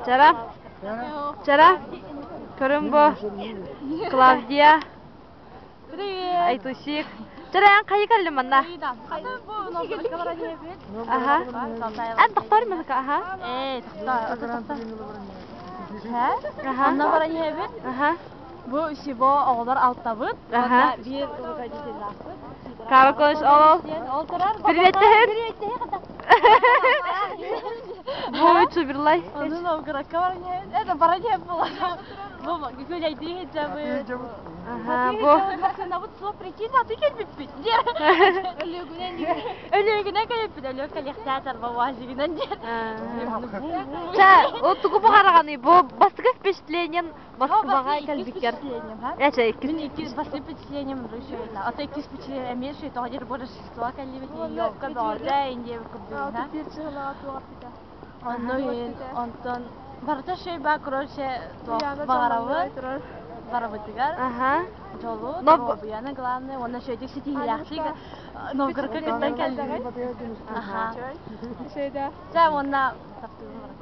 Чара, чара, көрүҥ бу Клавдия, Привет! Айтусик. Чара, эн хайы кэллим манна? Аха. Эн тохтоор музыка, аха. Ээ, тохтоо, ото тохтоо. Аха. Онно баран иһэбит. Аха. Бу всего оҕолор алтабыт. Аха. Уонна биир руководителлаахпыт. Каракош ол. Ол турар. Приветтэһин. Приветтэһин. Бу Чубирлай. Ону Новгородка баран иһэбит. Это баран иһэбит буолла. Бу күлэйдии сылдьабыт. Аха, бу. Машинабыт суох причина аты кэлбиппит. Өлүөгүнэн Өлүөгүнэн кэлбиппит. Өлүөк кэлиэхтээтэр бабаазигынан диэн. Чэ, ол тугу баҕараҕаный? Бу бастакы впечатлением Москваҕа кэлбиккэр. Эчэ иккис. Мин иккис бастакы впечатлением еще это. А то иккис впечатление эмиэ еще тоҕо диир бу Рождество кэллибит елка бөҕөтө индия курдугуна. Онно иһин онтон барыта шөй ба короче туох баҕарабыт барыбытыгар Аха. дьолу, Но доруобуйаны главное уонна шөйдүк ситиһиилээхтик Новгородка кыттан кэллибит. Аха. Чэ уонна таптыыбын баран.